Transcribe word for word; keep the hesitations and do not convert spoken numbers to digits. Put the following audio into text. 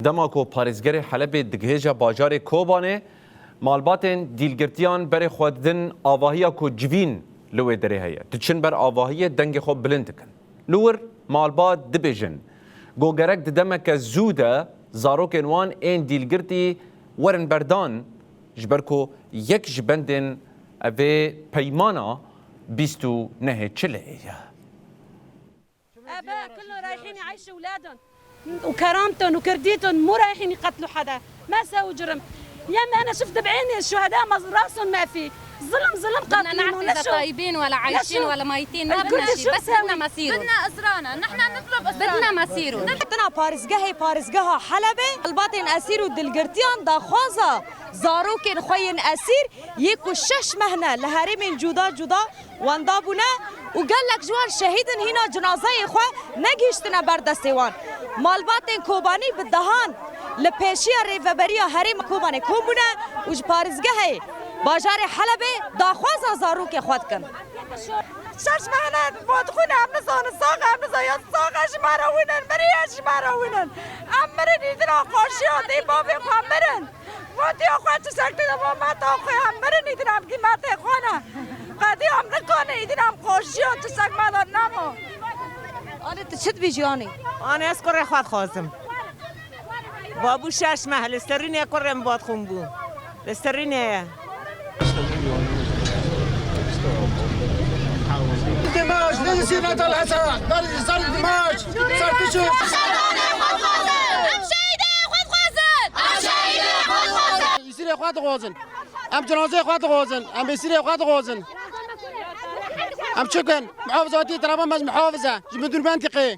Dema ku parêzgerê Helebê digihêje bajarê Kobanê, malbatên dîlgirtiyan berê xwe didin avahiya ku civîn li wê derê heye. Diçin ber avahiyê dengê xwe bilind dikin. Li wir malbat dibêjin ku gerek di demeke zû de zarokên wan ên dîlgirtî werin berdan, ji ber ku yek ji bendên evê peymana bîst û nehê çileyê ye. آباء كلهم رايحين يعيشوا أولادهم وكرامتهم وكرديتهم، مو رايحين يقتلوا حدا، ما سووا جرم. يا أمي، أنا شفت بعيني الشهداء مز-، راسهم ما في. ظلم، ظلم، بدنا قاتلين نعرف إذا ونشوا طيبين ولا عايشين ولا ميتين، ما بدنا شيء، بس بدنا مصيرهم. بدنا أسرانا، نحن نطلب أسرانا. بدنا مصيرهم. Hatina parêzgehê, parêzgeha Helebê, malbatên esîr û dilgirtiyan daxwaza zarokên xwe yên esîr yê ku şeş meh ne li herêmên cuda cuda wenda bûne û gelek ji wan şehîd in, hîna cinazeyê xwe negihîştine ber destê wan. Malbatên Kobanî bi dehan li pêşiya Rêveberiya Herêma Kobanê kom bûne û ji parêzgehê bajarê Helebê daxwaza zarokê xwe dikin. Şeş meh ne, botxûne, em nizanin sax e, em nizanin ya sax e, ji me re wînin, miriye ji me re wînin. Em mirin, îdina xweşiya dê bavê xwe mirin. Vatiya xwe tiştek tê de, va meta xwe em mirin, îdina em qîmetê xwe ne. Qedî em nikane, îdina em xweşiya tiştek me de nema. Anê, tu çi dibêjî, Anê? Anê, ez kurê xwe dixwazim. Va bû şeş meh, li serînê kurê min badxûn bû. Li serînê ye. Dimaç, ne disî Natal Hesen, ber ser Dimaç, ser tişû. Em şehîdê xwe dixwazin! Em şehîdê xwe dixwazin! Îsirê xwe dixwazin. Em cinazê xwe dixwazin. Em êsirê xwe dixwazin. Em çi kin? Muhafizatî, tereba me ji muhafize, ji müdür mentiqê.